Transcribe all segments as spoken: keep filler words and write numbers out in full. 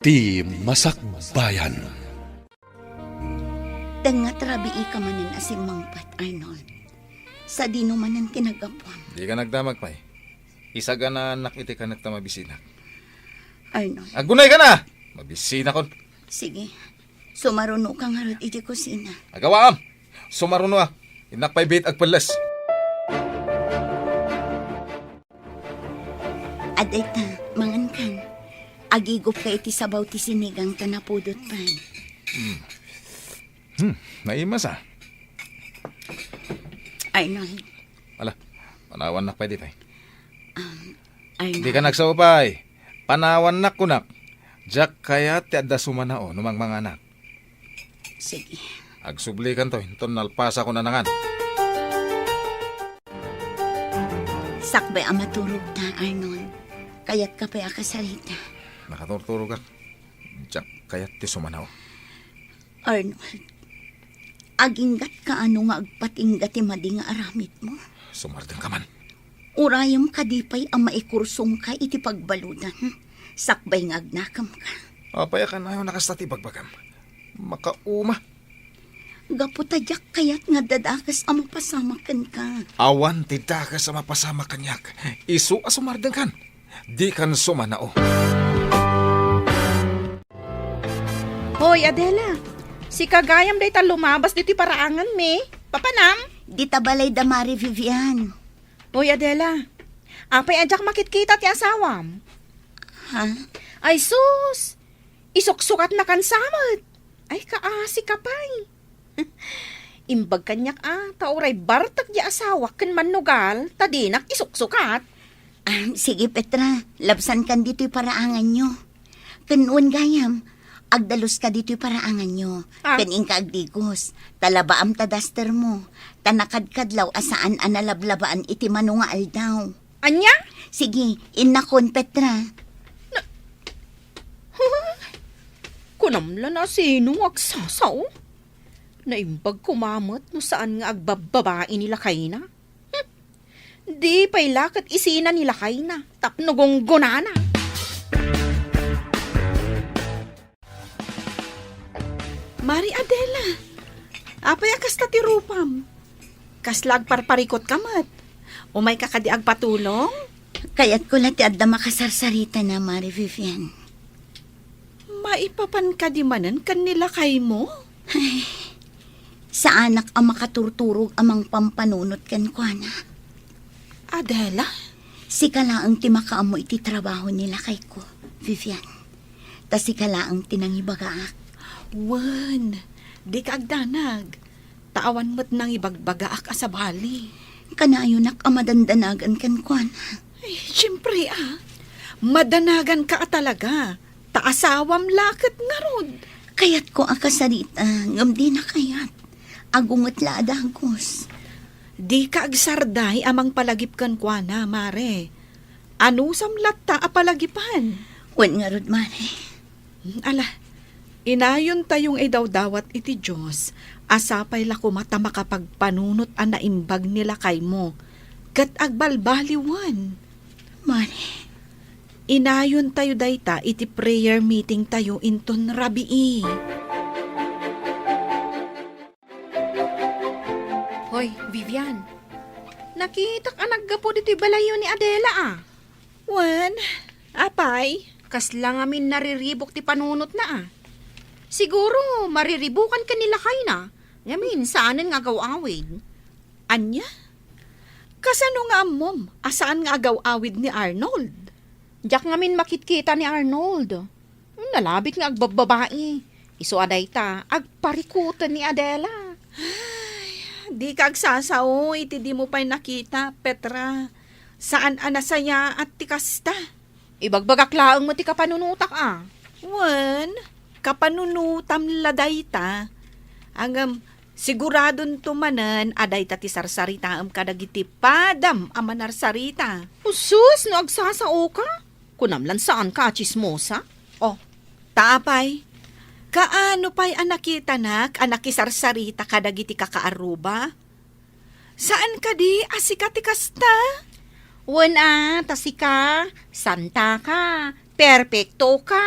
Ti Masakbayan. Tengnga ti rabii ka manen a simmangpet, Arnold. Sadino manen ti naggapuam? Dika nagdamag pay. Isaganaannak iti kanek ta mabisinak. Arnold. Agunay ka na! Mabisinakon. Sige. Sumaruno ka ngarud iti kusina. Agawaam! Sumaruno a. Innak pay biit agpelles. Adayta, mangankan. Agigupka iti sabaw ti sinigang ta napudot pay. Hmm. Hmm, naimasa. Arnold. Ala, panawannak pay ditoy. Um, Arnold. Dika nagsaupay. Panawannak kunak. Diak kayat ti adda sumanao no mangmanganak. Sige. Agsublikanto, inton nalpasakon a nangan. Sakbay a maturogta, Arnold. Kayatka pay a kasarita. Nakaturturogak. Diak kayat ti sumanao. Arnold, aginggatka a no nga agpatingga ti madi nga aramidmo? Sumardengka man. Urayem kadi pay a maikursongka iti pagbaludan, sakbay nga agnakemka. Apay a kanayon a kasta ti ibagbagam? Makauma. Gapu ta diak kayat nga adda dakes a mapasamak kenka. Awan ti dakes a mapasamak kaniak. Isu a sumardengkan. Dikan sumanao. Hoy, Adela. Sika gayam dayta lumabas ditoy paraanganmi. Papanam? Dita balay da Mari Vivian. Hoy, Adela. Apay a diak makitkita ti asawam? Ha? Ay sus! Isuksukatnakan sa met. Ay, kaasi ka pay. Imbag kaniak a, ta uray bartek ti asawak ken mannugal, ta dinak isuksukat. Ah, sige, Petra, labsankan ditoy paraanganyo. Ken wen gayam, agdaluska ditoy paraanganyo. Ah. Ken inka agdigos, ta labaam ta daster mo, ta nakadkadlaw a saan a nalablabaan iti mano nga aldaw. Ania? Sige, innakon, Petra. Na, kunam la no sino nga agsasao? Naimbag koma met no saan nga agbabbabai ni lakayna. Hmm. Di pay la ket isina ni lakayna tapno gunggonana. Mari Adela, apay a kasta ti rupam? Kasla agparparikut ka met? Umay ka kadi agpatulong? Kayatko la ti adda makasarsaritana, Mari Vivian. Maipapan kadi manen ken ni lakaymo? Ay, saanak a makaturturog a mangpampanunot kenkuana. Adela? Sika laeng ti makaammo iti trabaho ni lakayko, Vivian. Ta sika laeng ti nangibagaak. Wen, dika agdanag. Ta awan met nangibagbagaak a sabali. Kanayonak a madandanagan kenkuana. Ay, siempre, ah. Madanaganka a talaga. Ta asawam la ket ngarud. Kayatko a kasarita, ngem dina kayat. Agunget la a dagus. Dika agsarday a mangpalagip kenkuana, Mare. Anusam latta a palagipan? Wen ngarud, Mare. Hmm, ala, inayontayo nga idawdawat iti Dios a sapay la koma ta makapagpanunot a naimbag ni lakaymo ket agbalbaliwen. Mare. Inayontayo dayta iti prayer meeting tayo inton rabii. Hoy, Vivian. Nakitak a naggapu ditoy balayyo ni Adela, ah. Wen, apay? Kasla ngamin nariribuk ti panunotna, ah. Siguro, mariribukan ken ni lakayna. Ngamin, saanen nga agaw-awid. Ania? Kasano nga ammom a saan nga agaw-awid ni Arnold? Diak ngamin makitkita ni Arnold. Nalabit nga agbabbabai. Isu a dayta, agparikuten ni Adela. Ay, dika agsasao iti dimo pay nakita, Petra. Saan a nasayaat ti kasta. Ibagbagak laeng met ti kapanunotak, a. Wen, kapanunotam la dayta. Ngem, siguradonto manen a dayta ti sarsaritaem kadagiti padam a manarsarita. Usus, no agsasaoka? Kunam lan saanka a tsismosa? Oh, ta apay? Kaano pay a nakitanak a nakisarsarita kadagiti kakaarruba? Saan kadi a sika ti kasta? Wen a, ta sika, santaka, perpektoka.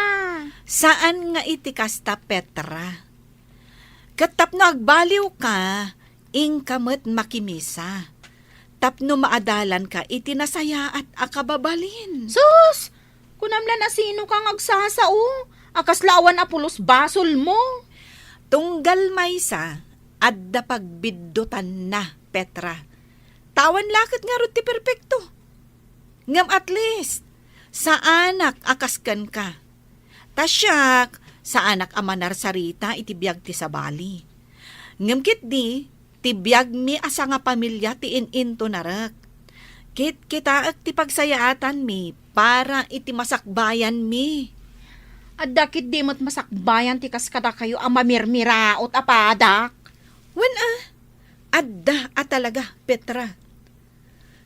Saan nga iti kasta, Petra. Ket tapno agbaliwka, inka met makimisa. Tapno maadalanka iti nasayaat a kababalin. Sus! Kunam la, no sinoka nga agsasao, a kasla awan a pulos basolmo. Tunggal maysa, adda pagbiddutanna, Petra. Ta awan la ket ngarud ti perpekto. Ngem at least, saanak a kas kenka. Ta siak, saanak a manarsarita iti biag ti sabali. Ngem ketdi, ti biagmi a sangapamilia ti in-intunarek. Kitkitaek ti pagsayaatanmi para iti masakbayanmi. Adda ketdi met masakbayan ti kas kadakayo a mamirmiraot a padak? Wen a, adda a talaga, Petra.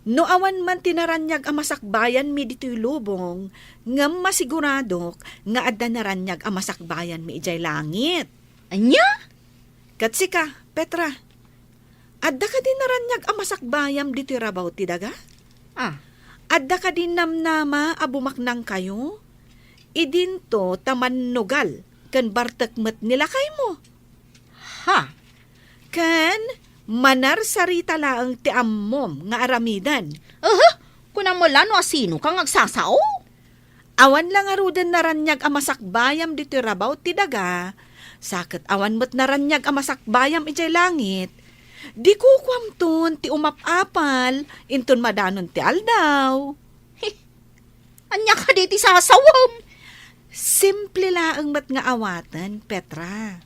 No awan man ti naraniag a masakbayanmi ditoy lubong, ngem masiguradok nga adda naraniag a masakbayanmi idiay langit. Ania? Ket sika, Petra, adda kadi naraniag a masakbayam ditoy rabaw ti daga? Ah. Adda kadi namnama a bumaknangkayo? Idinto ta mannugal ken bartek met ni lakaymo. Ha? Ken manarsarita laeng ti ammom nga aramiden. Aha! Kunam la no asinoka nga agsasao? Awan la ngaruden naraniag a masakbayam ditoy rabaw ti daga, sa ket awan met naraniag a masakbayam idiay langit, di kukuamton ti umap-apal inton madanon ti aldaw. Ania kadi ti sasawem? Simple laeng met nga awaten, Petra.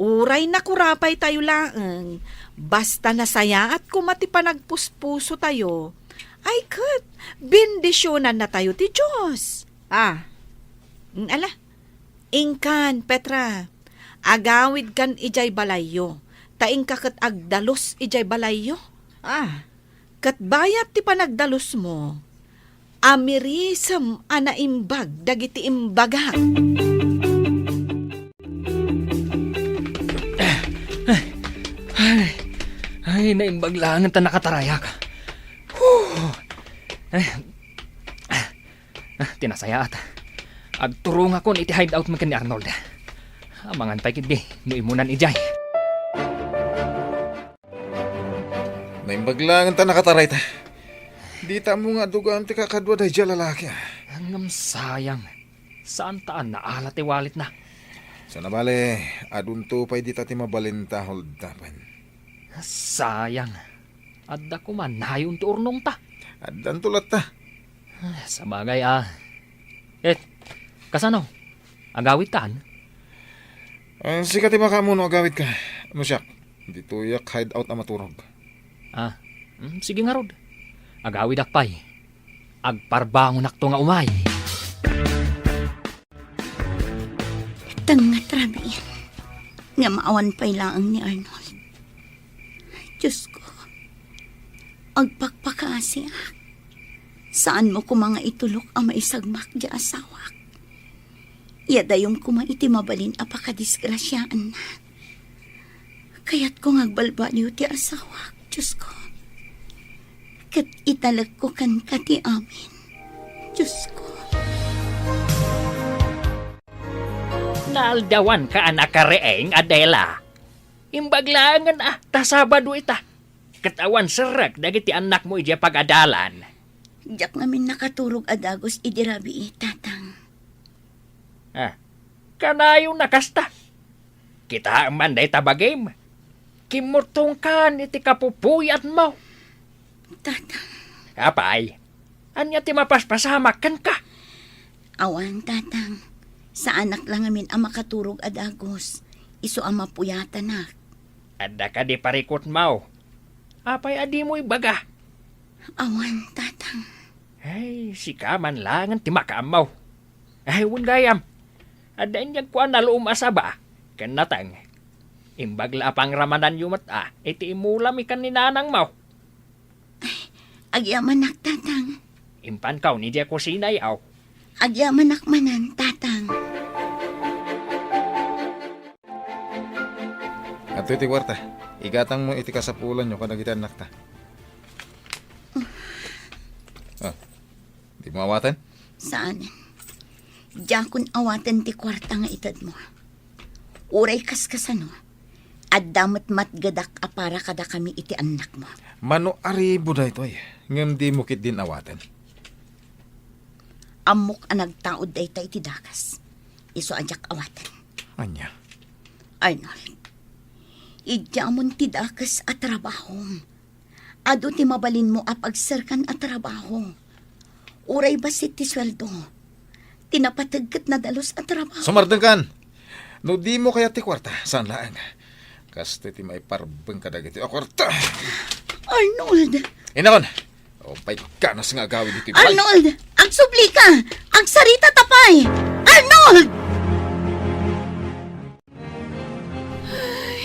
Uray nakurapaytayo laeng, basta nasayaat koma ti panagpuspusotayo, ay ket, bendisionannatayo ti Dios. Ah. Mm, ala, inkan, Petra, agawidkan idiay balayyo, ta inka ket agdalus idiay balayyo. Ah. Ket bayat ti panagdalusmo, amirisem a naimbag dagiti imbagak. Ay, ay, naimbag laengen ta nakatarayak. Whew! Ay, ah, ti nasayaat. Agturongakon iti hideout mi ken ni Arnold. Amangan pay ketdi no immunan idiay. Naimbag laengen ta nakatarayta. Dita ammo nga adda gayam ti kakadua daydiay a lalaki, a. Ngem sayang, saan ta a naala ti walletna. Sana bale, adunto pay dita ti mabalinta, Hold, tapno. Sayang, adda koma nayon ti urnongta. Addanto latta. Ah, sabagay, a. Ket, kasano? Agawidkan? Ah, sika ti makaammo no agawidka. No siak, ditoyak hideout a maturog. Ah, mm, sige ngarud. Agawidak pay. Agparbangonakto nga umay. Tengnga ti rabii nga maawan pay laeng ni Arnold. Diosko, agpakpakaasiak. Saanmo koma nga itulok a maisagmak ti asawak. Idayom koma iti mabalin a pakadisgrasiaanna. Kayatko nga agbalbaliw ti asawak, Diosko. Ket italekko kenka ti amin, Diosko. Naaldawanka a nakariing, Adela. Imbag laengen a ta Sabado ita. Ket awan serrek dagiti annakmo idiay pagadalan. Diak ngamin nakaturog a dagus idi rabii, Tatang. Ah, kanayon a kasta. Kitaem man dayta bagim. Kimmutongkan iti kapupuyatmo. Tatang. Apay, ania ti mapaspasamak kenka? Awan, Tatang. Saanak la ngamin a makaturog a dagus. Isu a mapuyatanak. Adda kadi parikutmo? Apay a dimo ibaga? Awan, Tatang. Ay, sika man laengen ti makaammo. Ay, wen gayam. Adda inyagko a naluom a saba ken nateng. Imbag la a pangramananyo met a iti immulami ken ni nanangmo. Ay, agyamanak, Tatang. Impanko idiay kusina, yaw. Agyamanak manen, Tatang. Adtoy ti kuarta. Igatangmo iti kasapulanyo kadagiti annakta. Ah, dimo awaten? Saan. Diakon awaten ti kuarta nga itedmo. Uray kaskasano, adda met matgedak a para kadakami iti annakmo. Mano a ribu daytoy, ngem dimo ketdin awaten. Ammok a nagtaud dayta iti dakes. Isu a diak awaten. Ania? Arnold, idiamon ti dakes a trabahom. Adu ti mabalinmo a pagserkan a trabaho. Uray bassit ti sueldo, ti napateg ket nadalus a trabaho. Sumardengkan! No dimo kayat ti kuarta, saan laeng. Kastoy ti maiparbeng kadagiti a kuarta. Arnold! Inakon! O, pay ganas nga agawid iti balay. Arnold! Agsublika! Agsarita ta pay! Arnold! Ay,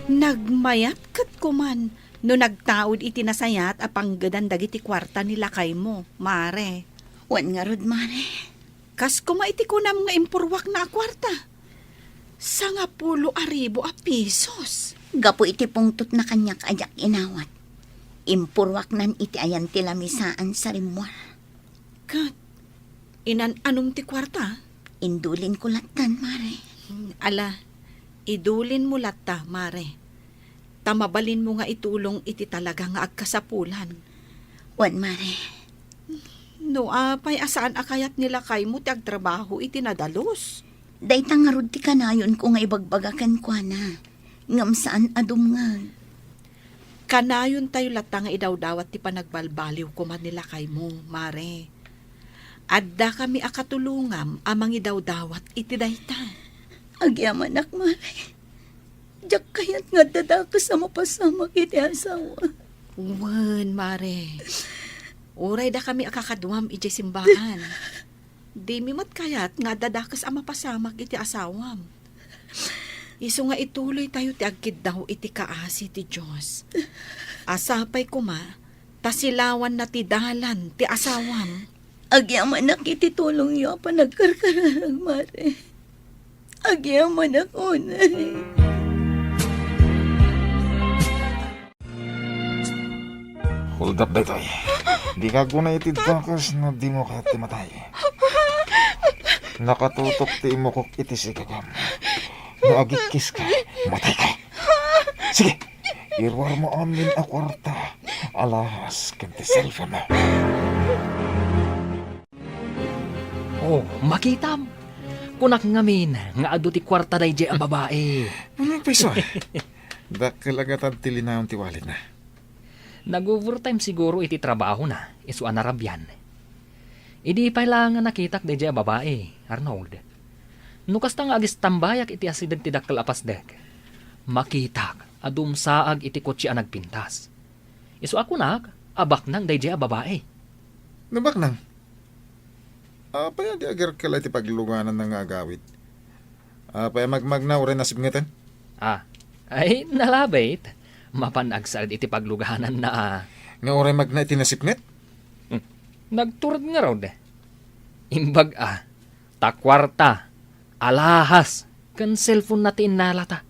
nagmayat ket kuman no nagtaud iti nasayaat a panggedan dagiti kuarta ni lakaymo, Mare. Wen ngarud, Mare. Kas koma iti kunam nga impurwakna a kuarta. Sangapulo a ribu a pisos. Gapu iti pungtotna kaniak a diak inawat, impurwaknan iti ayan ti lamisaan sa rimmuar. Ket inan-anom ti kuarta? Indulinko lattan, Mare. Hmm, ala, idulinmo latta, Mare. Ta mabalinmo nga itulong iti talaga nga agkasapulan. Wen, Mare. No apay a saan a kayat ni lakaymo ti agtrabaho iti nadalus? Dayta ngarud ti kanayonko nga ibagbaga kenkuana, ngem saan a dumngeg. Kanayontayo latta nga idawdawat ti panagbalbaliw koma ni lakaymo, Mare. Addakami a katulongam a mangidawdawat iti dayta. Agyamanak, Mare. Diak kayat nga adda dakes a mapasamak iti asawa. Wen, Mare. Uray dakami a kakaduam idiay simbaan. Dimi met kayat nga adda dakes a mapasamak iti asawam. Isu nga ituloytayo ti agkiddaw iti kaasi ti Dios. A sapay koma ta silawanna ti dalan ti asawam. Agyamanak iti tulongyo a panagkarkararag, Mare. Agyamanak unay. Hold up daytoy. Dika aguna iti dakes no dimo kayat ti matay. Nakatutok ti imukok iti sigagam. No agikkiska, matayka. Sige, iruarmo amin a kuarta, alahas ken ti cellphone-mo. Oh, makitam. Kunak ngamin nga adu ti kuarta daydiay a babai. Ano, payso? Dakkel a gatad ti linaon ti walletna. Nag-overtime siguro iti trabahona, isu a narabian. Idi pay la nga nakitak daydiay a babai, Arnold. No kasta nga agistambayak iti asideg ti dakkel a pasdek, makitak a dumsaag iti kotse a nagpintas. Isu a kunak a baknang daydiay a babai. No baknang? Apay a di agerkel iti paglugananna nga agawid? Apay a magmagna uray nasipngeten? Ah, ay, nalabit. Mapan agsaed iti paglugananna, ah. Nga uray magna iti nasipnget? Hmm. Nagtured ngarud. Imbag, ah. Ta kuarta, alahas, ken cellphone-na ti innalata.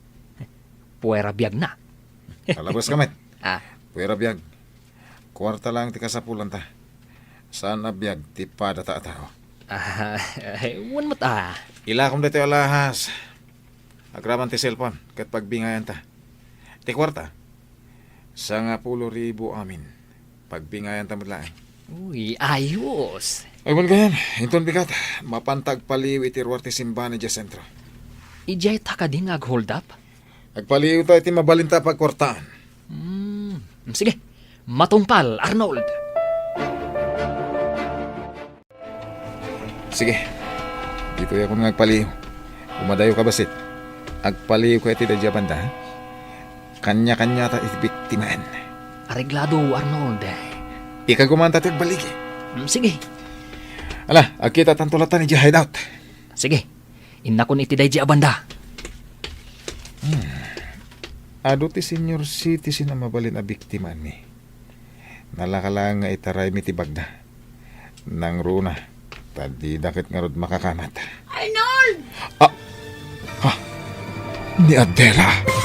Puera biagna. Kalabaska met. Ah. Puera biag. Kuarta laeng ti kasapulanta. Saan a biag ti padata a tao. Ah, wen met, ah. Ilakom daytoy alahas. Agraman ti cellphone ket pagbingayanta. Ti kuarta, sangapulo ribu amin. Pagbingayanta met laeng. Uy, ayos. Ay, wen gayan, inton bigat, mapanta agpaliw iti ruar ti simbaan idiay sentro. Idiay ta kadi nga ag-hold up? Agpaliwta iti mabalinta a pagkuartaan. Hmm, sige. Matungpal, Arnold. Sige. Ditoy akon nga agpaliw. Umadayo ka bassit. Agpaliw ka iti daydiay a banda, ha? Kanya-kanyata iti biktimaan. Areglado, Arnold. Ikaguman ta ti agbaligi. Mm, sige. Ala, agkitatanto latta idiay hideout. Sige. Innakon iti daydiay a banda. Hmm. Adu ti senior citizen a mabalin a biktimaanmi. Nalaka laeng nga itaraymi ti bagna. Nangruna, ta dida ket ngarud makakamat. Arnold! Ah! Ha? Ni Adela?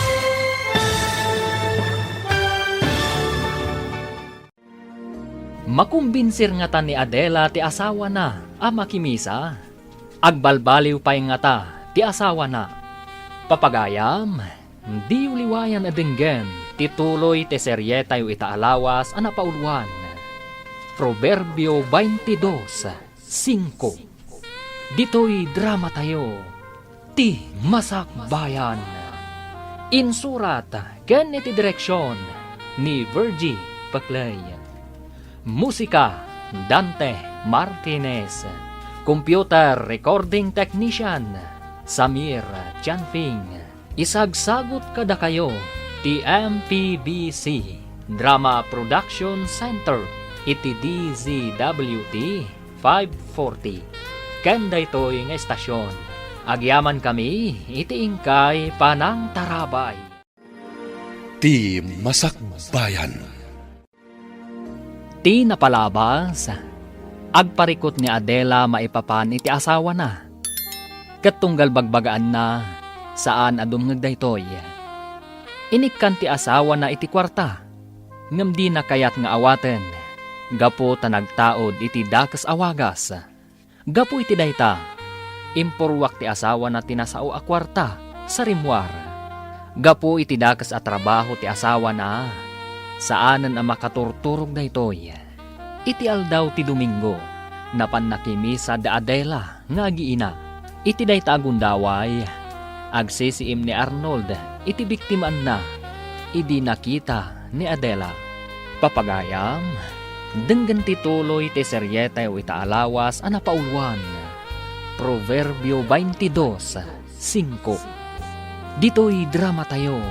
Makumbinsir ngata ni Adela ti asawana a makimisa. Agbalbaliw pay ngata ti asawana. Papagayam, diyo liwayan a denggen ti tuloy ti serietayo ita a lawas a napauluan. Proverbio twenty-two, singko. Ditoy dramatayo, Ti Masakbayan. Insurat ken iti direksion ni Virgie Paclay. Musika, Dante Martinez. Computer recording technician, Samir Chanfing. Isagsagut kadakayo ti M P B C Drama Production Center iti D Z W T five forty. Ken daytoy nga estasyon, agyamankami iti inkay panangtarabay. Ti Masakbayan. Ti napalabas, agparikut ni Adela maipapan iti asawana. Ket tunggal bagbagaanna, saan a dumngeg daytoy. Inikkan ti asawana iti kuarta, ngem dina kayat nga awaten, gapu ta nagtaud iti dakes a wagas. Gapu iti dayta, impurruak ti asawana ti nasao a kuarta sa rimmuar. Gapu iti dakes a trabaho ti asawana, saanen a makaturturog daytoy. Iti aldaw ti Domingo, napan nakimisa da Adela nga agiina. Iti dayta a gundaway, agsisiim ni Arnold iti biktimaanna idi nakita ni Adela. Papagayam, denggen ti tuloy ti serietayo ita a lawas a napauluan. Proverbio twenty-two, singko. Ditoy dramatayo,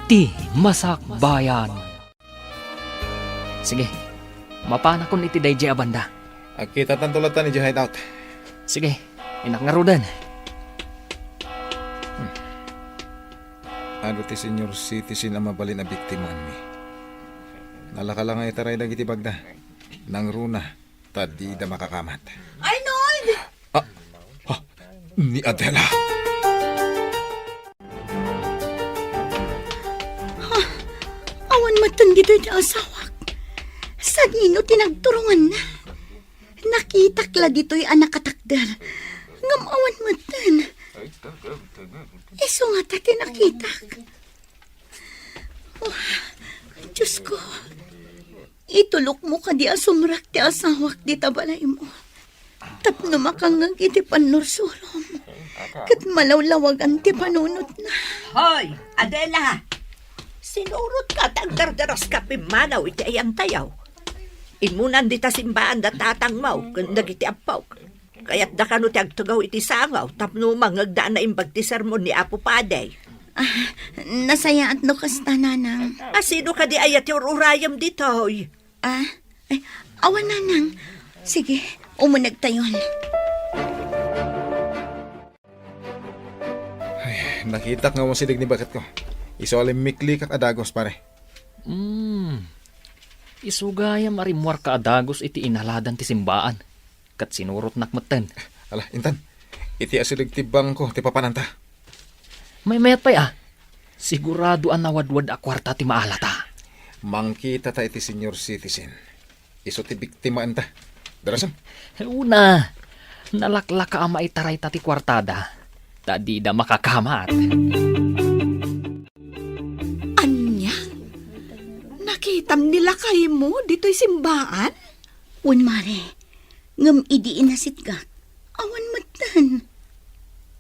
Ti Masakbayan. Sige, mapanakon iti daydiay a banda. Agkitatanto latta idiay hideout. Sige, innak ngaruden. Hmm. Adu ti senior citizen a mabalin a biktimaanmi. Nalaka la nga itaray dagiti bagda. Nangruna, ta dida makakamat. Arnold! Ah, ah, ni Adela. Ha? Awan metten ditoy ti asawak. Sadino ti nagturonganna? Nakitak la ditoy a nakatakder. Ngem awan metten. Isu ngata ti nakitak. Oh, Diosko, itulokmo kadi a sumrek ti asawak dita balaymo tapno makangngeg iti pannursurom ket malawlawagan ti panunotna. Hoy, Adela! Sinurotka ta agdardaraska pimmanaw iti ayantayo. Immunan dita simbaan da tatangmo ken dagiti ammok. Kayatda kano ti agtugaw iti sangaw tapno mangngegda a naimbag ti sermon ni Apo Padi. Ah, nasayaat no kasta, Nanang. A sino kadi aya ti ur-urayem ditoy? Ah, ay, awan, Nanang. Sige, umunegtayon. Ay, nakitak nga umasideg ni baketko. Isu a limmiklikak a dagus, pare. Hmm. Isu gayam a rimmuarka a dagus iti inaladan ti simbaan. Ket sinurotnak metten. Ala, intan. Iti asideg ti bangko ti papananta. Maymayat pay a. Sigurado a nawadwad a kuarta ti maalata. Mangkitata iti senior citizen. Isu ti biktimaenta. Darasem. Una, nalaklaka a maitarayta ti kuartada. Ta dida makakamat. Ania? Nakitam ni lakaymo ditoy simbaan? Wen, Mare. Ngem idi inasitgak, awan metten.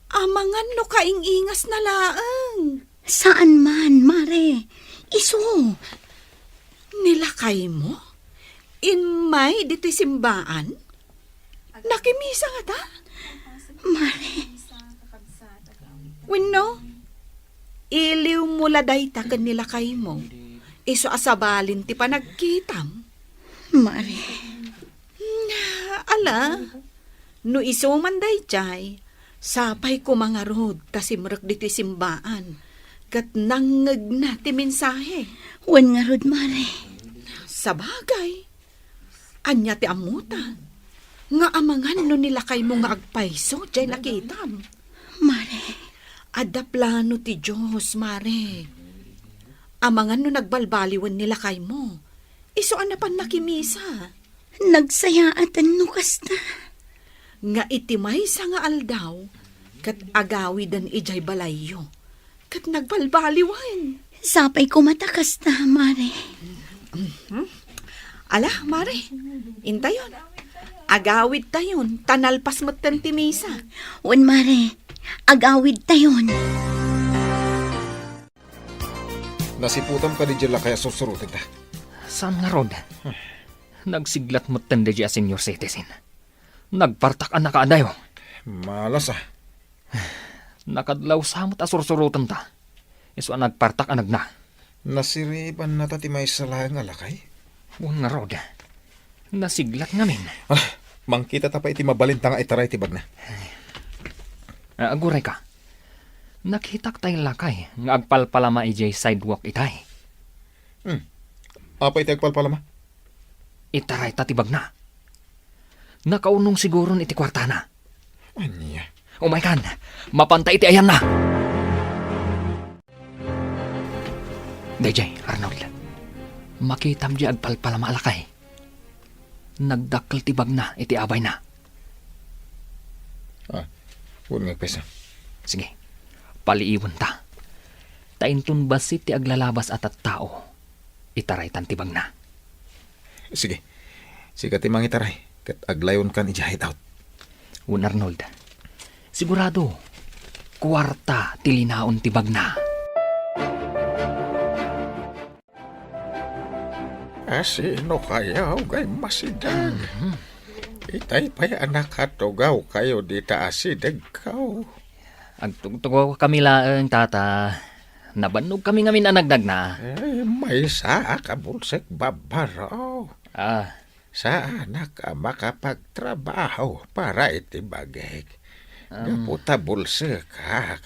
Amangan no kaing-ingasna laeng. Saan man, Mare. Isu. Ni lakaymo? Immay ditoy simbaan? Nakimisa ngata? Mare. Wenno, iliwmo la dayta ken ni lakaymo. Isu a sabalin ti panagkitam. Mare. Hmm, ala, no isu man daydiay, sapay koma ngarud ta simrek ditoy simbaan, ket nangngegna ti mensahe. Wen ngarud, Mare. Sabagay, ania ti ammota? Nga amangan no ni lakaymo nga agpayso diay nakitam? Mare. Adda plano ti Dios, Mare. Amangan no nagbalbaliwen ni lakaymo. Isu a napan nakimisa. Nagsayaaten no kasta. Nga iti maysa nga aldaw, ket agawiden idiay balayyo, ket nagbalbaliwen. Sapay koma ta kasta, Mare. Mhm. Ala, Mare, intayon. Agawidtayon, ta nalpas metten ti misa. Wen, Mare, agawidtayon. Nasiputam kadi diay lakay a sursurotenta? Saan ngarud? Nagsiglat metten daydiay a senior citizen. Nagpartak a nakaadayo. Malas a. Nakadlaw sa met a sursurotenta. Isu a nagpartak a nagna. Nasiribannata ti maysa laeng a lakay? Wen ngarud. Nasiglat ngamin. Ah, mangkitata pay iti mabalinta nga itaray ti bagna. Ah, agurayka. Nakitak tay lakay nga agpalpalama idiay sidewalk itay. Hmm. Apay ti agpalpalama? Itarayta ti bagna. Nakaunong siguron iti kuartana. Ania? Umaykan, mapanta iti ayanna. Daydiay, Arnold. Makitam diay agpalpalama a lakay. Nagdakkel ti bagna iti abayna. Ah, wen nga agpayso. Sige. Paliiwenta. Ta inton bassit ti aglalabas a tattao, itaraytan ti bagna. Sige. Sika ti mangitaray, ket aglayonkan idiay hideout. Wen, Arnold. Sigurado, kuarta ti linaon ti bagna. Asino kayo, gayam a sideg? Mhm. Itay pay a nakatugawkayo dita a sidegko. Agtugtugawkami laeng, Tata. Nabannogkami ngamin a nagnagna. Eh, maysaak a bulsek, Barbaro. Ah. Saanak a makapagtrabaho para iti bagik. Am. Gapu ta bulsekak.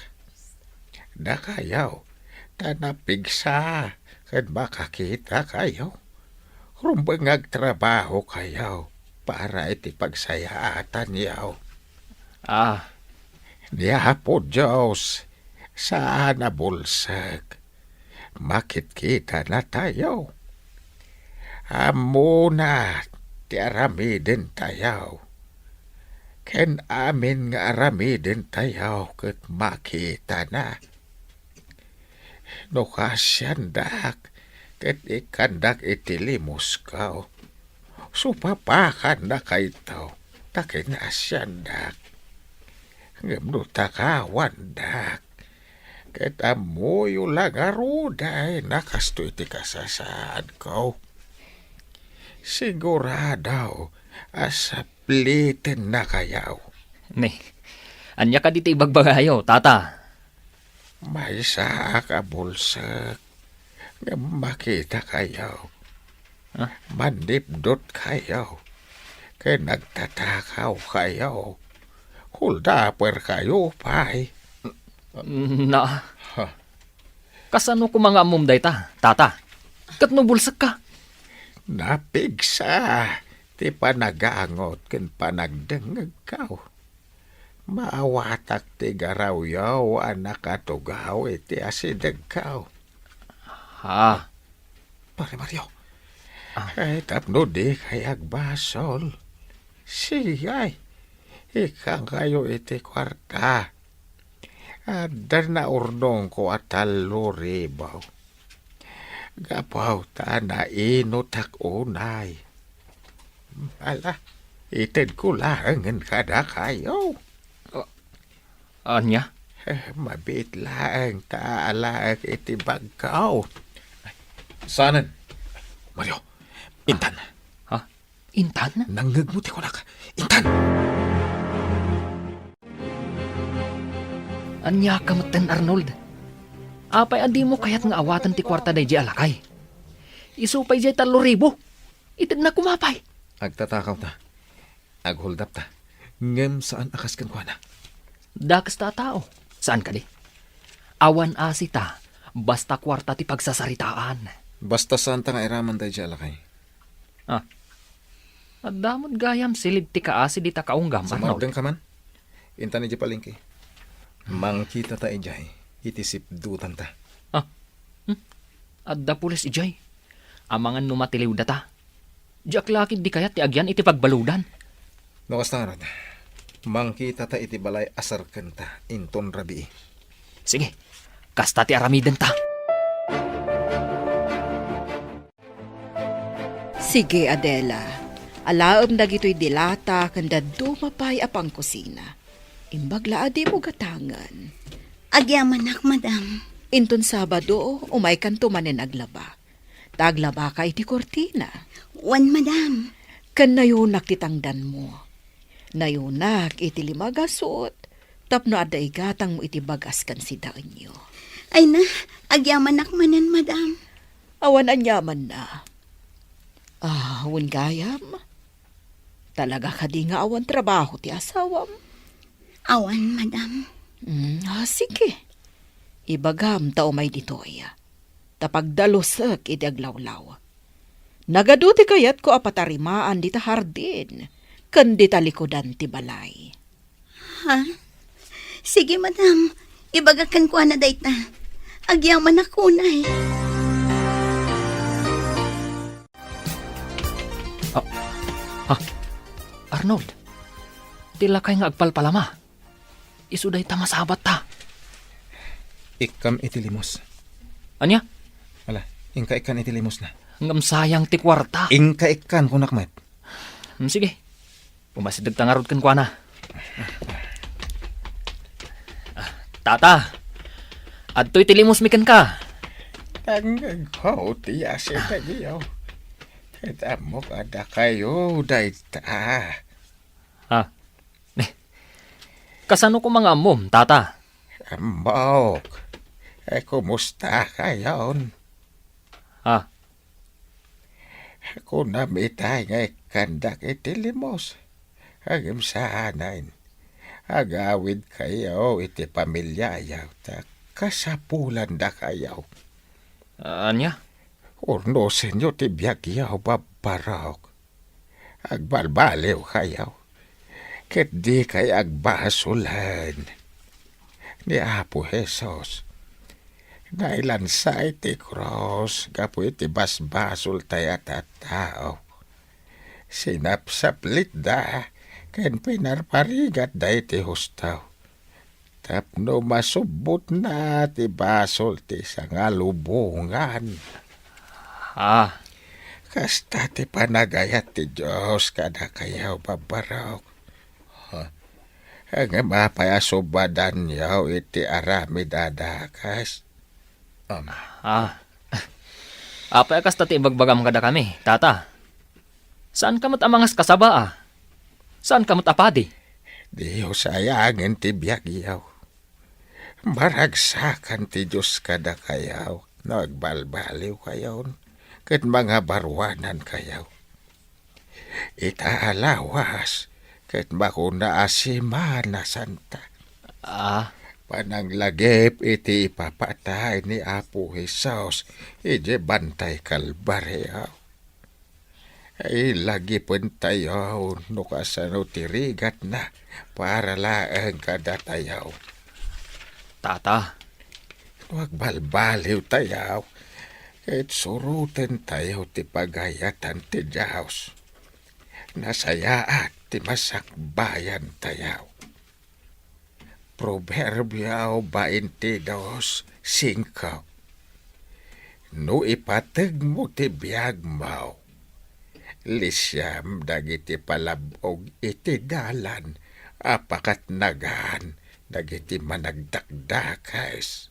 Dakayo, ta napigsa ken makakitakayo. Rumbeng nga agtrabahokayo para iti pagsayaatanyo. Ah. Ni Apo Dios, saan a bulsek. Makitkitanatayo. Ammona ti aramidentayo. Ken amin nga aramidentayo ket makitana. No kaasiandak ket ikkandak iti limusko, supapakannakayto ta kinaasiandak. Ngem no takawandak, ket ammoyo la ngaruden a kastoy ti kasasaadko. Sigurado a saplitennakayo. Ne, ania kadi ti ibagbagayo, Tata? Maysaak a bulsek ngem makitakayo. Ah? Mannipdutkayo ken nagtatakawkayo. Huldaperkayo pay. Na, ha? Kasano koma nga ammom dayta, Tata? Ket no bulsekka? Napigsa ti panagangot ken panagdengngegko. Maawatak ti garawyo a nakatugaw iti asidegko. Ha? Pare Mario. Ah. Ay, tapno dikay agbasol. Sige, ikkankayo iti kuarta. Adda naurnongko a tallo ribu. Gapu ta nainutak unay. Ala, itedko laengen kadakayo. Ah, ania? Eh, mabiit laeng ta alaek iti bagko. Saanen? Mario, intan. Ha? Intan? Nangngegmo ti kunak. Intan! Ania ka metten, Arnold? Apay a dimo kayat nga awaten ti kuarta daydiay a lakay? Isu pay diay tallo ribu. Itedna koma pay. Agtatakaw ta. Aghuldap ta. Ngem saan a kas kenkuana. Dakes ta a tao. Saan kadi? Awan asi ta, basta kuarta ti pagsasaritaan. Basta saan ta nga iraman daydiay a lakay. Ah. Adda met gayam silid ti kaasi dita kaunggam, Arnold. Sumardeng ka man? Intan idiay palengke. Mangkita ta idiay iti sipdutanta. Ah. Hmm? Adda pulis idiay. Amangan no matiliwdata. Diak la ketdi kayat ti agyan iti pagbaludan. No kasta ngarud, Mangkitata iti balay a serkenta inton rabii. Sige, kasta ti aramidenta. Sige, Adela. Alaem dagitoy dilata ken dadduma pay a pangkusina. Imbag la a dimo gatangen. Agyamanak, madam. Inton Sabado, umaykanto manen aglaba. Ta aglabaka iti kurtina. Wen, madam. Ken nayonak ti tangdanmo. Nayonak iti lima a gasut tapno adda igatangmo iti bagas ken sidaenyo. Ay na, agyamanak manen, madam. Awan aniamanna. Ah, wen gayam? Talaga kadi nga awan trabaho ti asawam? Awan, madam. Mm, ah, sige. Ibagam ta umay ditoy. Ta pagdalusek iti aglawlaw. Nagadu ti kayatko a patarimaan dita hardin ken dita likudan ti balay. Ha? Sige, madam. Ibagak kenkuana dayta. Agyamanak unay. Ah, ha? Arnold, ti lakay nga agpalpalama. Isu dayta masabatta. Ikkam iti limos. Ania? Ala, inka ikkan iti limosna. Ngem sayang ti kuarta. Inka ikkan, kunak met. Hmm, sige. Umasidegta ngarud kenkuana. Ah, tata, adtoy ti limosmi kenka. Tangngegko ti yasi tagiyo. Ket ammok a dakayo dayta. Ah. Kasano koma nga ammom, tata? Ammok. Eh, kumusta kayon? Ah. Kunam itay nga ikkandak iti limos. Ngem saanen. Agawid kayo iti pamiliayo, ta kasapulandakayo. Ania? Urnosenyo ti biagyo, babbarok. Agbalbaliw kayo, ket dikay agbasolen. Ni Apo Jesus, nailansa iti krus gapu iti basbasoltay a tattao. Sinapsaplitda ken pinarparigatda iti husto tapno masubbotna ti basol ti sangalubongan. Ah. Kasta ti panagayat ti Dios kadakayo, babbarok. Ha? Ngem apay a subadanyo iti aramid a dakes? Am. Ah. Apay a kasta ti ibagbagam kadakami, tata? Saanka met a mangaskasaba, a? Saanka met a padi? Diyo sayangen ti biagyo. Maragsakan ti Dios kadakayo no agbalbaliwkayon ket mangabaruanankayo. Ita a lawas ket makuna a Semana Santa. Ah. Pananglagip iti ipapatay ni Apo Jesus idiay Bantay Kalbario. Ilagipentayo no kasano ti rigatna para laeng kadatayo. Tata. No agbalbaliwtayo, ket surotentayo ti pagayatan ti Dios. Nasayaat ti masakbayantayo. Proverbio baintidos, singko. No ipategmo ti biagmo, lisiam dagiti palab-og iti dalan a pakatnagan dagiti managdakdakes.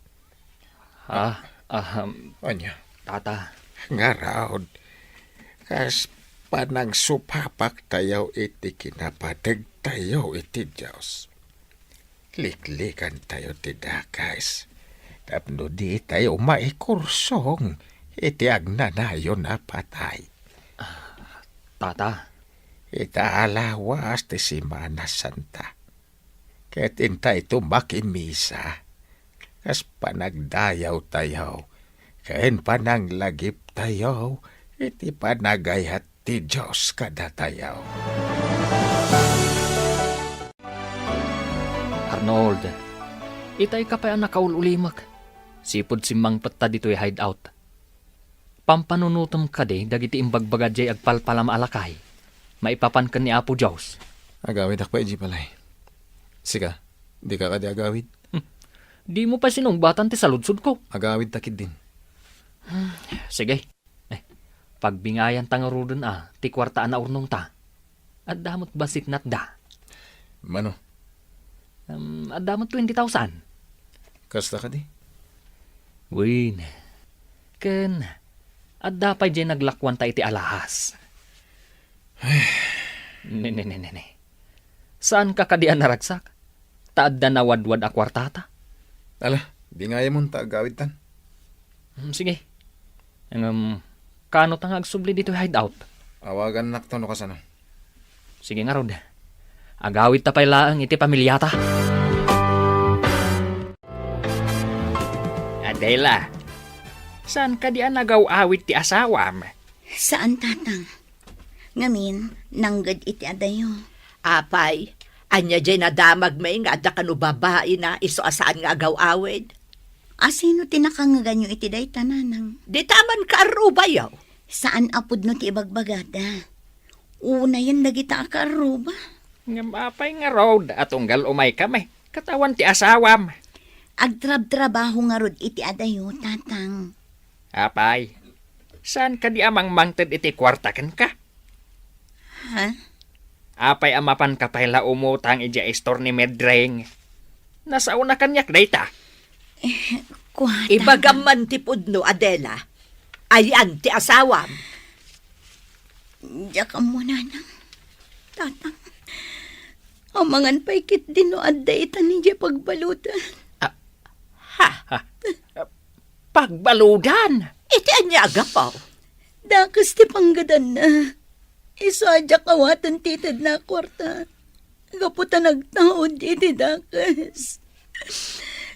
Ah, ahem. Ania? Tata. Ngarud, kas panangsupapaktayo iti kinapategtayo iti Dios, liklikantayo ti dakes tapno ditayo maikursong iti agnanayon a patay. Tata. Ita a lawas ti Semana Santa. Ket intayto makimisa, kas panagdayawtayo, ken pananglagiptayo iti panagayat ti Dios kadatayo. Arnold, itay ka pay a nakaul-ulimek. Sipud simmangpetta ditoy hideout. Pampanunotem kadi dagiti imbagbaga diay agpalpalama a lakay maipapan ken ni Apo Dios? Agawidak pay idiay balay. Sika, dika kadi agawid? Hmm. Dimo pay sinungbatan ti saludsodko. Agawidta ketdin. Hmm, sige. Eh, pagbingayanta ngaruden a ti kuarta a naurnongta. Adda met bassit natda. Mano? Um, adda met twenty thousand. Kasta kadi? Wen. Ken, adda pay diay naglakuanta iti alahas. Ay. Ne, ne, ne, ne, ne. Saanka kadi a naragsak? Ta adda nawadwad a kuartata. Ala, bingayamon ta agawidtan. Hmm, sige. Ngem, kaano ta nga agsubli ditoy hideout? Awagannakto no kasano. Sige ngarud. Agawidta pay laeng iti pamiliata. Adela, saan kadi a nagaw-awid ti asawam? Saan, Tatang. Ngamin, nangged iti adayo. Apay, ania diay nadamagmi nga adda kano babaina isu a saan nga agaw-awid? A sino ti nakangngeganyo iti dayta, Nanang? Dita a mankaarrubayo. Saan a pudno ti ibagbagada. Unayen dagita a kaarruba. Ngem apay ngarud a tunggal umaykami ket awan ti asawam? Agtrabtrabaho ngarud iti adayo, Tatang. Apay, saan kadi a mangmangted iti kuarta kenka? Ha? Apay a mapanka pay la umutang idiay istor ni Medring? Nasaona kaniak dayta. Eh, kua, Ibagam Tatang. Man ti pudno, Adela. Ayan ti asawam. Diak ammo, Nanang. Tatang. Amangan pay ketdi no adda ita idiay pagbaludan. Ah, ha? Ha? Pagbaludan? Iti ania a gapu? Dakes ti panggadanna. Isu a diak awaten ti itedna a kuarta. Gapu ta nagtaud iti dakes.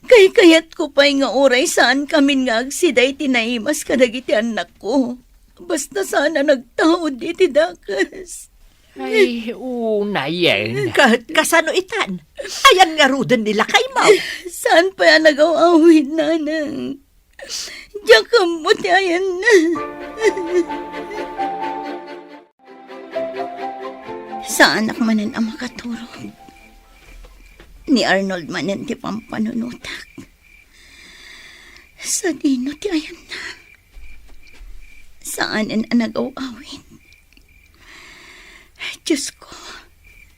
Kaykayatko pay nga uray saankamin nga agsida iti naimas kadagiti annakko. Basta saan a nagtaud iti dakes. Ay, unayen. Ka-, kasano itan? Ayan ngaruden ni lakaymo? Saan pay a nagaw-awid, Nanang? Diak ammo ti ayanna. Saanak manen a makaturog. Ni Arnold manen ti pampanunotak. Sadino ti ayanna? Saanen a nagaw-awid. Diosko,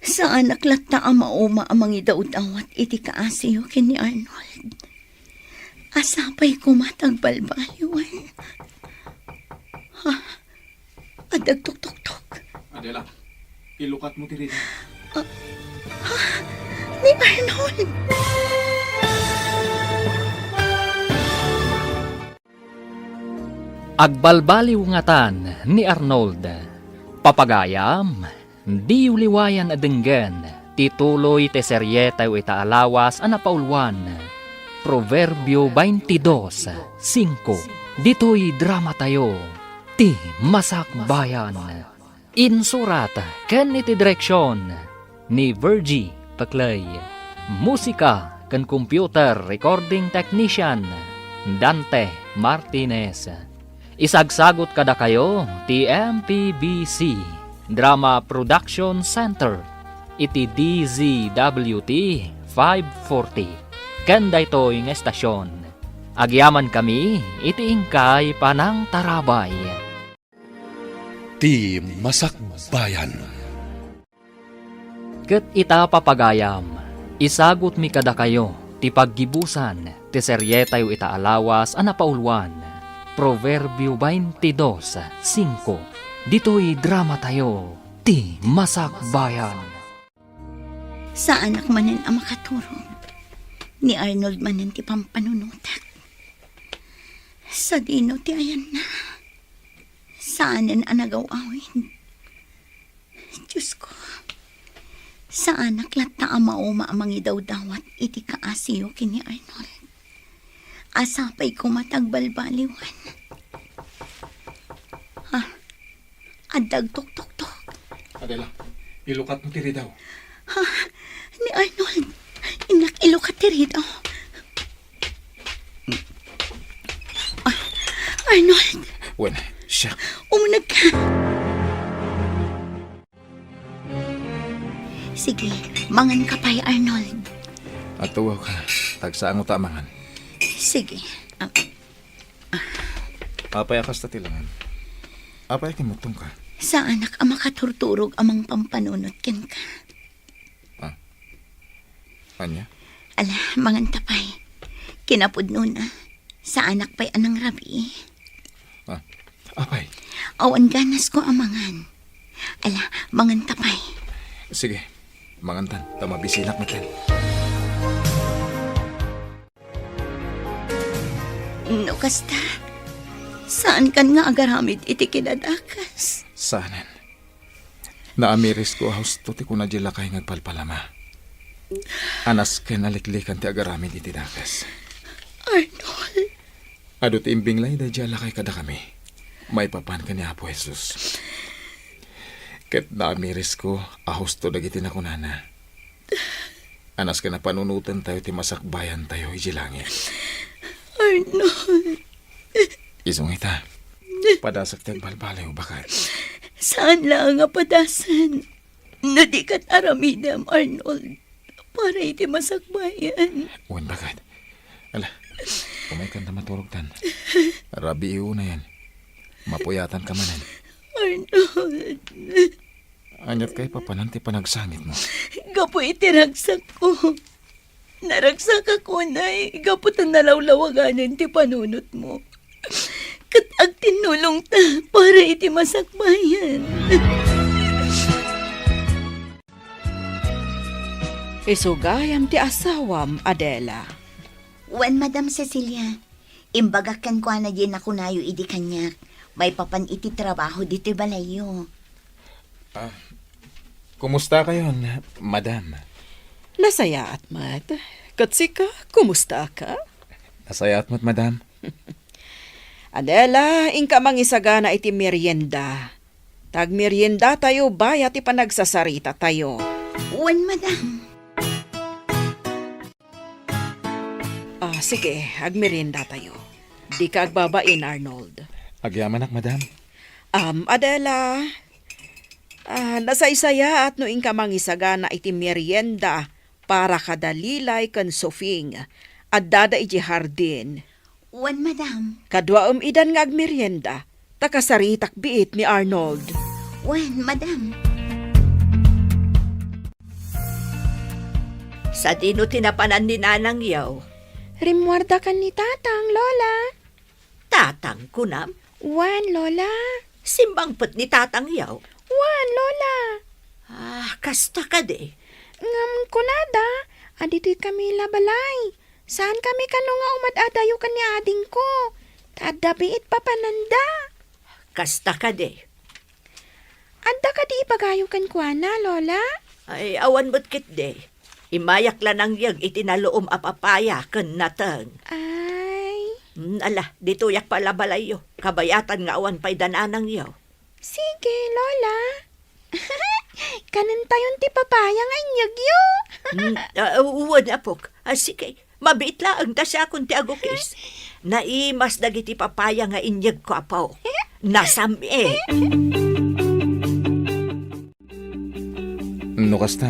saanak latta a mauma a mangidawdawat iti kaasiyo ken ni Arnold. A sapay koma ta agbalbaliwen. Ha? Adda agtuktoktok. Adela, ilukatmo ti ridaw. Ah, ha? Ni Arnold! Agbalbaliw ngatan ni Arnold. Papagayam, diyo liwayan a denggen ti tuloy ti serietayo ita a lawas a napauluan, Proverbio twenty-dos cinco. Ditoy dramatayo, Ti Masakbayan. Insurat ken iti direksion ni Virgie Peclay. Musika ken computer recording technician, Dante Martinez. Isagsagut kadakayo ti M P B C Drama Production Center iti D Z W T five forty. Ken daytoy nga estasion, agyamankami iti inkay panangtarabay. Ti Masakbayan. Ket ita, papagayam, isagutmi kadakayo ti paggibusan ti serietayo ita a lawas a napauluan, Proverbio twenty-dos cinco, ditoy dramatayo, Ti Masakbayan. Saanak manen a makaturog. Ni Arnold manen ti pampanunotak. Sadino ti ayanna? Saanen a nagaw-awid. Diosko, saanak latta a mauma a mangidawdawat iti kaasiyo ken ni Arnold. A sapay koma ta agbalbaliwan. Ha? Adda agtuktoktok. Adela, ilukatmo ti ridaw. Ha? Ni Arnold. Innak ilukat ti ridaw. Ah, Arnold. Wen, siak. Umuneg ka. Sige, Mangan ka pay, Arnold. Agtugaw ka. Tagsaango ta a mangan. Sige. Ah, Apay a kasta ti langan? Apay a kimmutong ka? Saanak a makaturturog a mangpampanunot kenka. Ah. Ania? Ala, mangan ta pay. Kinapudnona, saanak pay a nangrabii. Ah, apay? Awan ganasko a mangan. Ala, mangan ta pay. Sige, mangantan, ta mabisinak metten. No kasta, saankan nga agaramid iti kinadakes? Saanen. Naamirisko a husto ti kuna diay lakay nga agpalpalama. Anasken a liklikan ti agaramid iti dakes. Arnold. Adu ti imbinglay daydiay a lakay kadakami, maipapan ken ni Apo Jesus. Ket naamirisko a husto dagiti nakunana. Anasken a panunotentayo ti masakbayantayo idiay langit. Arnold. Isu nga ita, padasek ti agbalbaliw, baket. Saan laeng a padasen no di ket aramidem, Arnold, para iti masakbayan. Wen, baket. Ala, umaykan ta maturogtan. Rabii unayen. Mapuyatanka manen. Arnold. Aniat kay papanan ti panagsangitmo? Gapu iti ragsakko. Naragsakak unay gapu ta nalawlawaganen ti panunotmo. Ket agtinnulongta para iti masakbayan. Isu gayam ti asawam, Adela. Wen, Madam Cecilia. Imbagak kenkuana diay nakunayo idi kaniak, maipapan iti trabaho ditoy balayyo. Ah, kumusta kayon, madam? Nasayaat met. Ket sika, kumusta ka? Nasayaat met, madam. Adela, inka mangisagana iti merienda. Tagmeriendatayo bayat ti panagsasarita tayo. Wen, madam. Ah, sige, agmerienda tayo. Dika agbabain, Arnold. Agyamanak, madam. Am, Adela, ah, nasaysayaat no inka mangisagana iti merienda para kada Lilay ken Sofing. Addada idiay hardin. Wen, madam. Kaduaem idan nga agmerienda, ta kasaritak biit ni Arnold. Wen, madam. Sadino ti napanan ni nanangyo? Rimmuarda ken ni tatang, Lola. Tatang, kunam? Wen, Lola. Simmangpet ni tatangyo? Wen, Lola. Ah, kasta kadi? Ngem kunada, aditoy kami la balay. Saan kami kano nga umad-adayo ken ni adingko. Ta adda biit papananda. Kasta kadi? Adda kadi ibagayo kenkuana, Lola? Ay, awan met ketdi. Immayak la nangyeg iti naluom a papaya ken nateng. Ay. Mm, ala, ditoyak pay la balayyo. Kabayatan nga awan pay da nanangyo. Sige, Lola. Kanentayon ti papaya nga inyegyo. Mm, ah, wen, apok. Ah, sige. Mabiit laeng ta siakon ti agukis. Naimas dagiti papaya nga inyegko, apo. Nasam-i. No kasta,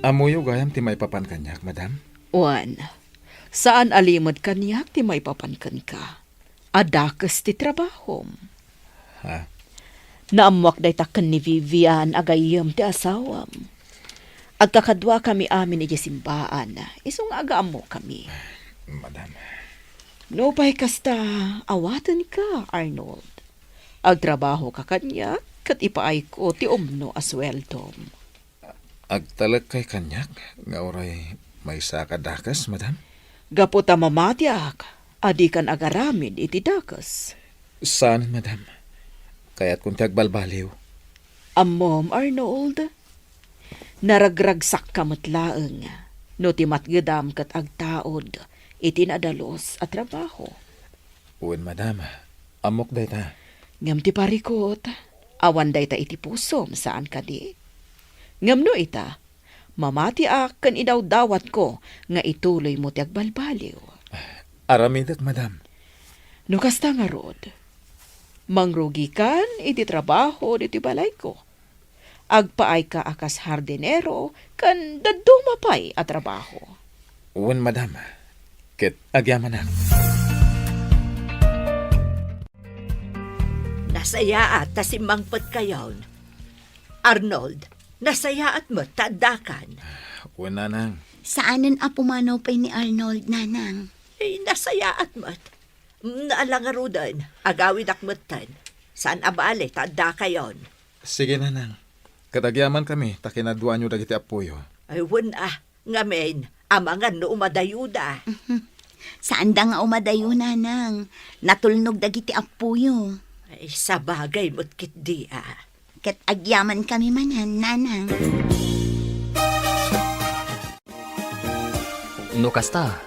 ammoyo gayam ti maipapan kaniak, madam? Wen, saan a limed kaniak ti maipapan kenka. A dakes ti trabahom. Ha? Naammoak dayta ken ni Vivian a gayyem ti asawam. Agkakaduakami amin idiay simbaan, isu nga agaammokami. Madam. Nupay kasta, awatenka, Arnold. Agtrabahoka kaniak, ket ipaayko ti umno a sueldom. Agtalek kay kaniak nga uray maysaka dakes, madam? Gapu ta mamatiak a dikan agaramid iti dakes. Saan, madam. Kayatkon ti agbalbaliw. Ammom, Arnold, naragragsakka met laeng no ti matgedam ket agtaud iti nadalus a trabaho. Wen, madam. Ammok dayta. Ngem ti parikut, awan dayta iti pusom, saan kadi? Ngem no ita, mamatiak ken idawdawatko nga ituloymo ti agbalbaliw. Aramidek, madam. No kasta ngarud, mangrugikan iti trabaho ditoy balayko. Agpaayka a kas hardinero ken dadduma pay a trabaho. Wen, madam. Ket agyamanak. Nasayaat ta simmangpetkayon. Arnold, nasayaat met ta addakan. Wen, nanang. Saanen a pumanaw pay ni Arnold, nanang. Ay, nasayaat met. Mm, ala ngaruden, agawidak metten. Saan a bale ta addakayon. Sige, nanang. Ket agyamankami ta kinaduaanyo dagiti appoyo. Ay, wen a, ngamin, amangan no umadayoda. Saanda nga umadayo, nanang. Natulnog dagiti appoyo. Ay, sabagay met ketdi a. Ket agyamankami manen, nanang. No kasta,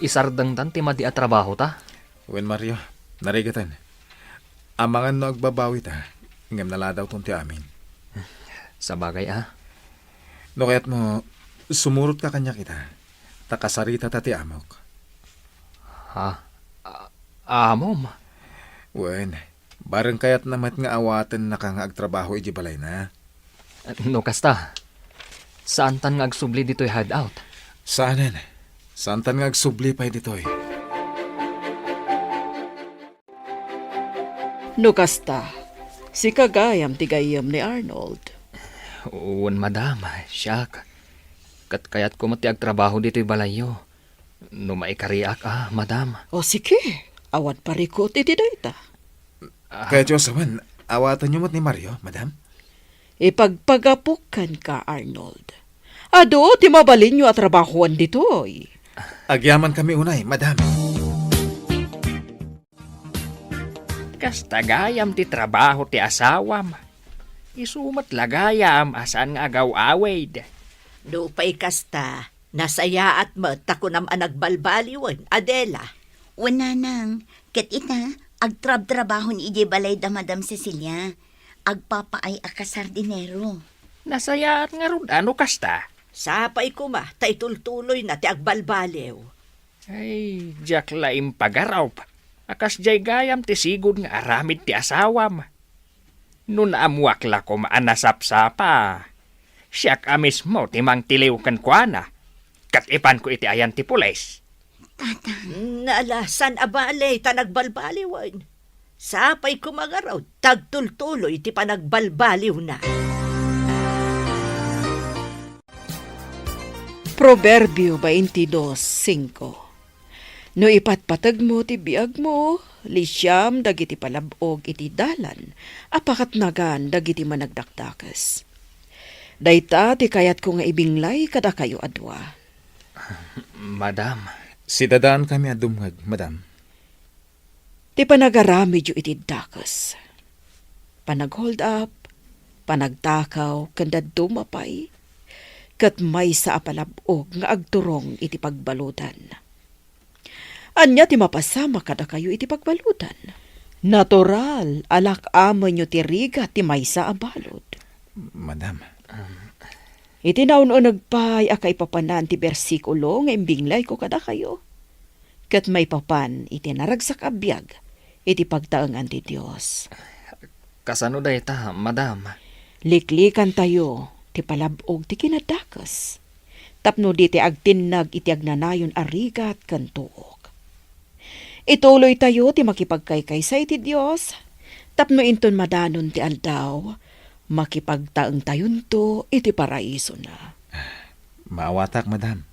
isardengtan ti madi a trabahota? Wen, Mario, narigeten. Amangan no agbabawita, ngem naladawton ti amin. Sabagay a. No kayatmo, sumurotka kaniak ita, ta kasaritata ti amok. Ha? A-, amom? Wen, bareng kayatna met nga awatennaka nga agtrabaho idiay balayna. No kasta, saantan nga agsubli ditoy hideout? Saanen. Saantan nga agsubli pay ditoy. No kasta, sika gayam ti gayyem ni Arnold. Wen, madam, siak. Ket kayatko met ti agtrabaho ditoy balayyo. No maikariak a, madam. O, sige, awan parikut iti dayta. Ah. Kayatyo a sawen, awatenyo met ni Mario, madam? Ipagpagapok kenka, Arnold. Adu ti mabalinyo a trabahoan ditoy. Agyamankami unay, madam. Kasta gayam ti trabaho ti asawam. Isu met la gayam a saan nga agaw-awid. Nupay kasta, nasayaat met ta kunam a nagbalbaliwen, Adela. Wen, nanang, ket ita, agtrabtrabahon idiay balay da Madam Cecilia. Agpapaay a kasardinero. Nasayaat ngarud a no kasta. Sapay koma ta itultuloyna ti agbalbaliw. Ay, diak la impagarup a kasdiay gayam ti sigud nga aramid ti asawam. No naammoak la koma a nasapsapa, siak a mismo ti mangtiliw kenkuana, ket ipanko iti ayan ti pulis. Tatang. Naalasan a bale ta nagbalbaliwen. Sapay koma ngarud ta agtultuloy ti panagbalbaliwna. Proverbio twenty-two cinco. No ipatpategmo ti biagmo, lisiam dagiti palab-og iti dalan a pakatnagan dagiti managdakdakes. Dayta ti kayatko nga ibinglay kadakayo a dua. Madam. Sidadaankami a dumngeg, madam. Ti panagaramidyo iti dakes, panag-hold up, panagtakaw, ken dadduma pay, ket maysa a palab-og nga agturong iti pagbaludan. Ania ti mapasamak kadakayo iti pagbaludan? Natural a lak-amenyo ti rigat ti maysa a balud. Madam. Iti naun-uneg pay a kaipapanan ti bersikulo nga imbinglayko kadakayo, ket maipapan iti naragsak a biag iti pagtaengan ti Dios. Kasano dayta, madam? Liklikantayo ti palab-og ti kinadakes, tapno di ti agtinnag iti agnanayon a rigat ken tuok. Ituloytayo ti makipagkaykaysa iti Dios, tapno inton madanon ti aldaw, makipagtaengtayonto iti paraisona. Maawatak, madam.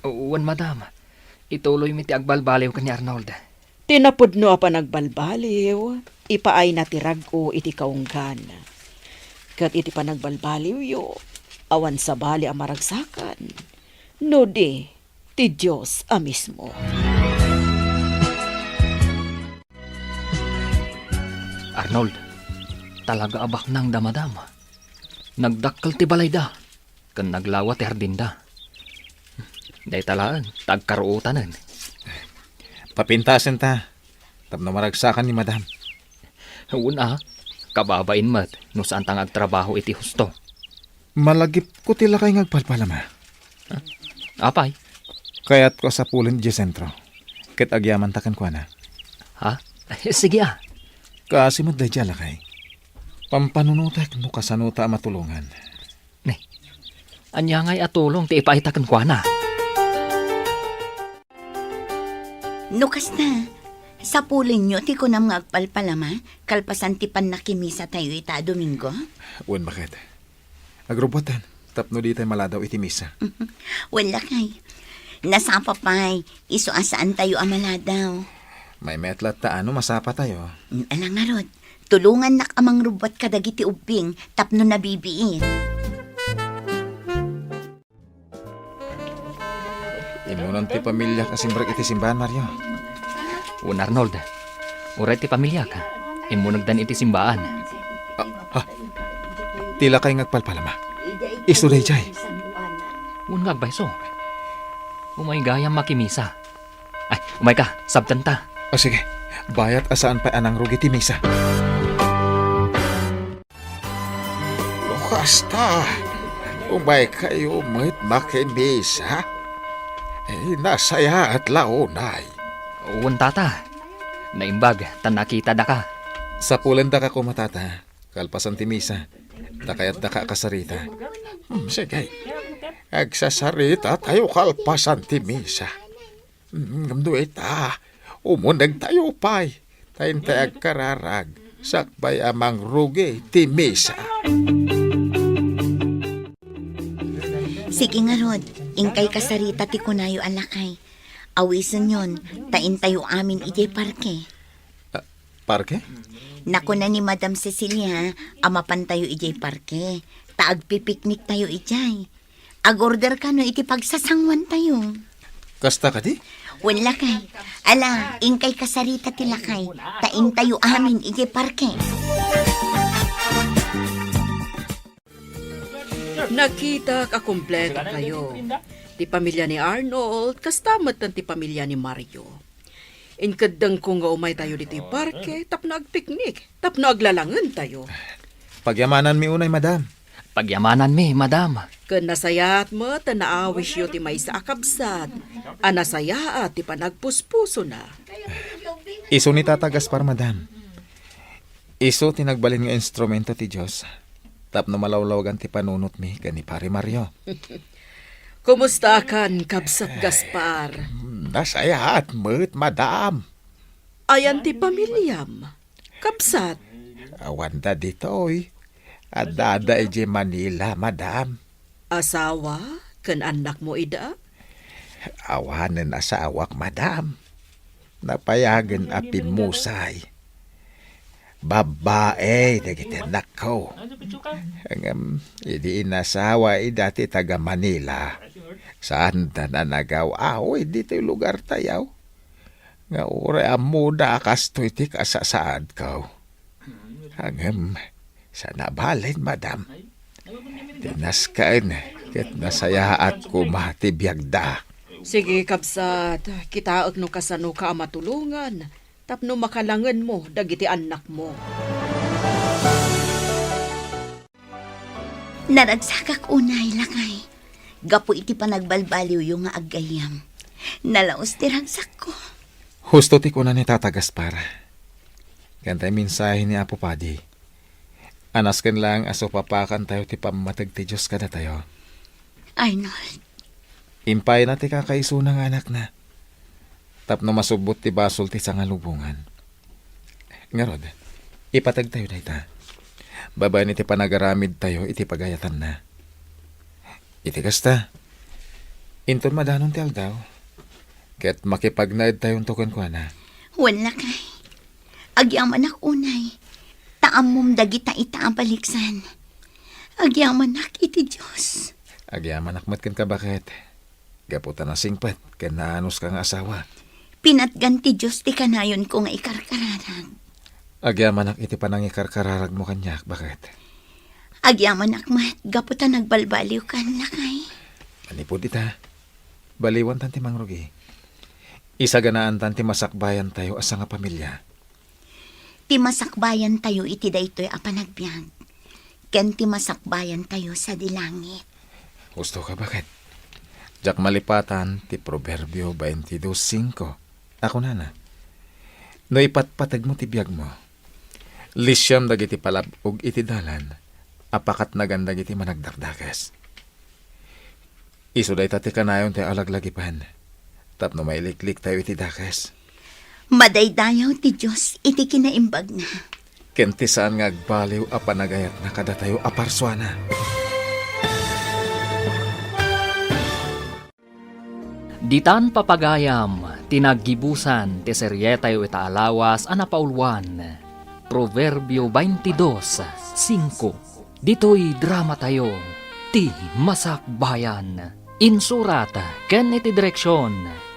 Wen, madam. Ituloymi ti agbalbaliw ken ni Arnold. Ti napudno a panagbalbaliw, ipaayna ti rag-o iti kaunggan. Ket iti panagbalbaliwyo, awan sabali a maragsakan, no di ti Dios a mismo. Arnold, talaga a baknang da madam. Nagdakkel ti balayda, ken naglawa ti hardinda. Dayta laeng, ta agkaruotanen. Papintasenta, tapno maragsakan ni madam. Wen a, kababain met no saanta nga agtrabaho iti husto. Malagipko ti lakay nga agpalpalama. Ha? Apay? Kayatko a sapulen idiay sentro, ket agyamanta kenkuana. Ha? Sige a. Kaasi met daydiay a lakay. Pampanunotek no kasano ta a matulongan. Ne, ania ngay a tulong ti ipaayta kenkuana? No kasta, sapulenyo ti kunam nga agpalpalama, kalpasan ti pannakimisatayo ita a Domingo? Wen, baket. Agrubbuatan, tapno ditay maladaw iti misa. Wen, lakay. Nasapa pay, isu a saantayo a maladaw. Maymayat latta a no masapatayo. Ala ngarud, tulongannak a mangrubbuat kadagiti ubbing tapno nabibiit. Immunan ti pamiliak a simrek iti simbaan, Mario. Wen, Arnold. Uray ti pamiliak, immunegdan iti simbaan. Ah, ah. Ti lakay nga agpalpalama. Isu daydiay. Wen nga agpayso. Umay gayam makimisa. Ay, umayka, sabtenta. Ah, sige. Bayat a saan pay a nangrugi ti misa. No kasta, umaykayo met makimisa? Eh, nasayaat la unay. Wen, tata. Naimbag, ta nakitadaka. Sapulendaka koma, tata. Kalpasan ti misa, ta kayatdaka a kasarita. Hmm, sige. Agsasaritatayo kalpasan ti misa. Mm, ngem no ita, umunegtayo pay, ta intay agkararag, sakbay a mangrugi ti misa. Sige ngarud, inkay kasarita ti kunayo a lakay. Awisenyon, ta intayo amin idiay parke. Ah, parke? Nakuna ni Madam Cecilia a mapantayo idiay parke, ta agpipikniktayo idiay. Agorder kano iti pagsasanguantayo. Kasta kadi? Wen, lakay. Ala, inkay kasarita ti lakay, ta intayo amin idiay parke. Nakitak a kompleto kayo. Ti pamilya ni Arnold, kasta met ti pamilya ni Mario. Inkeddengko nga umaytayo ditoy parke tapno agpiknik, tapno aglalangentayo. Pagyamananmi unay, madam. Pagyamananmi, madam. Ken nasayaat met a naawisyo ti maysa a kabsat a nasayaat ti panagpuspusona. Isu ni Tata Gaspar, madam. Isu ti nagbalin nga instrumento ti Dios tapno malawlawagan ti panunotmi ken ni Pari Mario. Kumustakan, Kabsat Gaspar? Nasayaat met, madam. Ayan ti pamiliam, Kabsat? Awanda ditoy. Addada idiay Manila, madam. Asawa ken annakmo ida? Awanen asawak, madam. Napayagen a pimmusay. Babbai dagiti annakko. Ngem idi inasawa ida ti taga Manila, saanda nanagaw-awid ditoy lugartayo. Nga uray ammona a kastoy ti kasasaadko. Ngem, saan a balin, madam. Ti nasken ket nasayaat koma ti biagda. Sige, kabsat, kitaek no kasanoka a matulongan tapno makalangenmo dagiti annakmo. Naragsakak unay, lakay, gapu iti panagbalbaliwyo nga aggayyem. Nalaus ti ragsakko. Husto ti kuna ni Tata Gaspar. Ken tay mensahe ni Apo Padi. A nasken laeng a supapakantayo ti pammateg ti Dios kadatayo. Arnold. Impayna ti kakaisuna nga anakna tapno masubbot ti basol ti sangalubongan. Ngarud, ipategtayo dayta. Babaen iti panagaramidtayo iti pagayatanna. Iti kasta, inton madanon ti aldaw, ket makipagnaedtayonto kenkuana. Wen, lakay. Agyamanak unay, ta ammom dagita ita a baliksan. Agyamanak iti Dios. Agyamanak met kenka, baket. Gapu ta nasingpet ken naanuska nga asawa. Pinatgan ti Dios ti kanayonko nga ikarkararag. Agyamanak iti panangikarkararagmo kaniak, baket. Agyamanak met gapu ta nagbalbaliwkan, lakay. Manipud ita, baliwantan ti mangrugi. Isaganaantan ti masakbayantayo a sangapamilya. Ti masakbayantayo iti daytoy a panagbiag, ken ti masakbayantayo sadi langit. Husto ka, baket. Diak malipatan ti Proverbio twenty-two cinco a kunana, "No ipatpategmo ti biagmo, Lisiam dagiti palab-og iti dalan a pakatnagan dagiti managdakdakes. Isu dayta ti kanayon ti alaglagipen tapno mailikliktayo iti dakes. Madaydayaw ti Dios iti kinaimbagna. Ken ti saan nga agbaliw a panagayatna kadatayo a parsuana. Ditan papagayam ti naggibusan ti serietayo ita a lawas a napauluan, Proverbio twenty-two cinco. Ditoy dramatayo, ti Masakbayan. Insurat ken iti direksion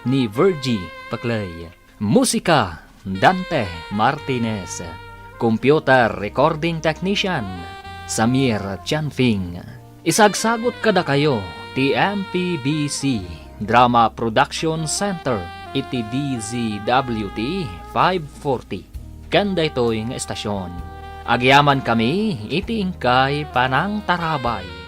ni Virgie Paclay. Musika, Dante Martinez. Computer recording technician, Samir Chanfing. Isagsagut kadakayo ti M P B C Drama Production Center iti D Z W T five forty. Ken daytoy nga estasion, agyamankami iti inkay panangtarabay.